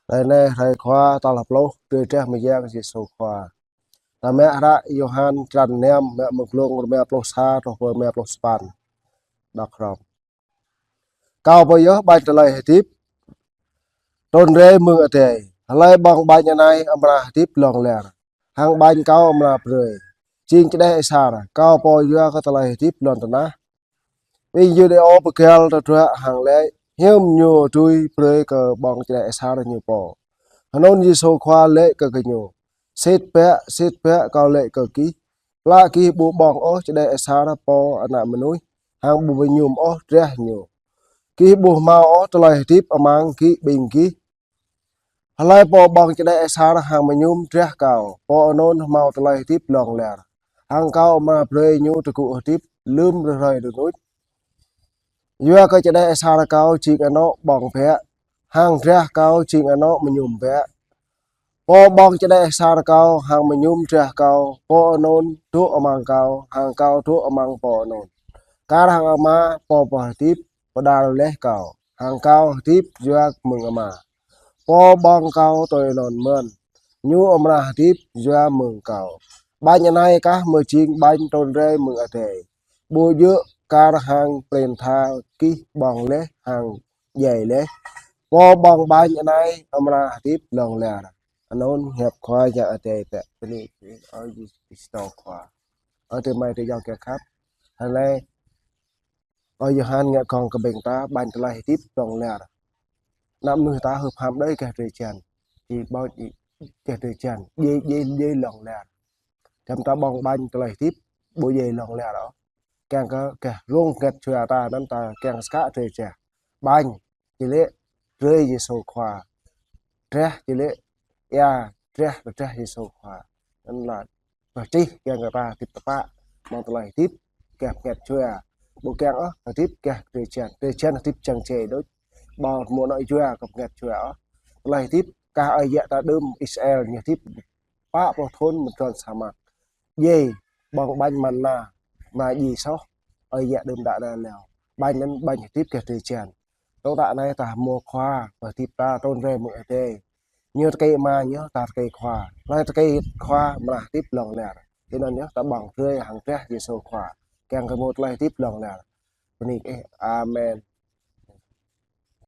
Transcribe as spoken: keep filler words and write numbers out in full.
Hrơi anai, hrơi Khua tal pluh, tui drah mơyang Yêsu Khua. Ta mă hră Yôhan črăn năm, mă mơ̆ng glông rơma pluh sa truh pơ rơma pluh sapăn. Đŏk hrŏm. Kâo pô yơh ƀañ tơlơi hơdip trŭn rai mơ̆ng adai. Hlơi ƀơ̆ng ƀañ anai amra hơdip hlŏng lar. Hăng ƀañ Kâo amra brơi jing čơđeh asar Kâo pô yua kơ tơlơi hơdip lŏn tơnah. Ƀing Yuđêô pơgăl tơdruă hăng laĭ: Hiư̆m ñu dưi brơi kơ ƀơ̆ng čơđeh asar ñu pô? Anŭn Yêsu Khua laĭ kơ gơñu: Sĭt biă, sĭt biă Kâo laĭ kơ gih, plă gih ƀu ƀơ̆ng ôh čơđeh asar Pô Ană Mơnuih, hăng ƀu mơñum ôh drah Ñu, gih ƀu hmâo ôh tơlơi hơdip amăng gih ƀing gih. Hlơi pô ƀơ̆ng čơđeh asar hăng mơñum drah Kâo, pô anŭn hmâo tơlơi hơdip hlŏng lar, hăng Kâo amra brơi ñu tơgŭ hơdip lơ̆m hrơi rơnuč. Yua kơ čơđeh asar Kâo jing anŏ ƀơ̆ng biă, hăng drah Kâo jing anŏ mơñum biă. Pô ƀơ̆ng čơđeh asar Kâo hăng mơñum drah Kâo, pô anŭn dŏ amăng Kâo, hăng Kâo dŏ amăng pô anŭn. Kar hăng Ama pô pơhơdip pơđar laih Kâo, hăng Kâo hơdip yua mơ̆ng Ama pô ƀơ̆ng Kâo tui anŭn mơ̆n, Ñu amra hơdip yua mơ̆ng Kâo. Ƀañ anai kah mơ̆ jing ƀañ trŭn rai mơ̆ng adai, ƀu djơ̆ kar hăng prin tha gih ƀơ̆ng laih hăng djai laih. Pô ƀơ̆ng ƀañ anai amra hơdip hlŏng lar. Anŭn hiăp Khua Yang Adai. Bơni kơ Ơi Yêsu Krist Khua. Ơ adơi amai adơi ayŏng kiăng khăp, hlơi Ơi Yôhan ngă gơ̆ng kơ ƀing ta ƀañ tơlơi hơdip hlŏng lar. Ană mơnuih ta hơ̆p ham đơi gah drơi jăn, či ƀơ̆ng gah drơi jăn, djai, djai, djai hlŏng lar. Čăm ta ƀơ̆ng ƀañ tơlơi hơdip ƀu djai hlŏng lar ôh. Kiăng kơ gah rông pơngăt jua ta anŭn ta kiăng skă drơi jăn. Ƀañ či laĭ drơi Yêsu Khua. Drah či laĭ ia drah, drah Yêsu Khua. Anŭn lĕ pơčih kiăng kơ ta hơdip tơpă amăng tơlơi hơdip gah pơngăt jua. Ƀu kiăng ôh hơdip gah drơi jăn, drơi jăn hơdip čang čê đôč, ƀu hmâo anŏ jua kơ pơngăt jua ôh. Tơlơi hơdip kah ơi yă ta đưm Israel ñu hơdip pă pluh thŭn mơ̆ng tơdron sa mơ̆ng djai ƀơ̆ng ƀañ manna, mơ̆ng djai soh, ơi yă đưm đă đa leo. Ƀañ anŭn ƀañ hơdip gah drơi jăn. Tơdang anai ta hmâo Khua pơhơdip ta trŭn rai mơ̆ng adai. Ñu tơkai Ama ñu, ta tơkai Khua. Hlơi tơkai Khua amra hơdip hlŏng lar. Tui anŭn yơh ta ƀơ̆ng brơi hăng drah Yêsu Khua, kiăng kơ hmâo tơlơi hơdip hlŏng lar. Bơni kơ Ih. Amen.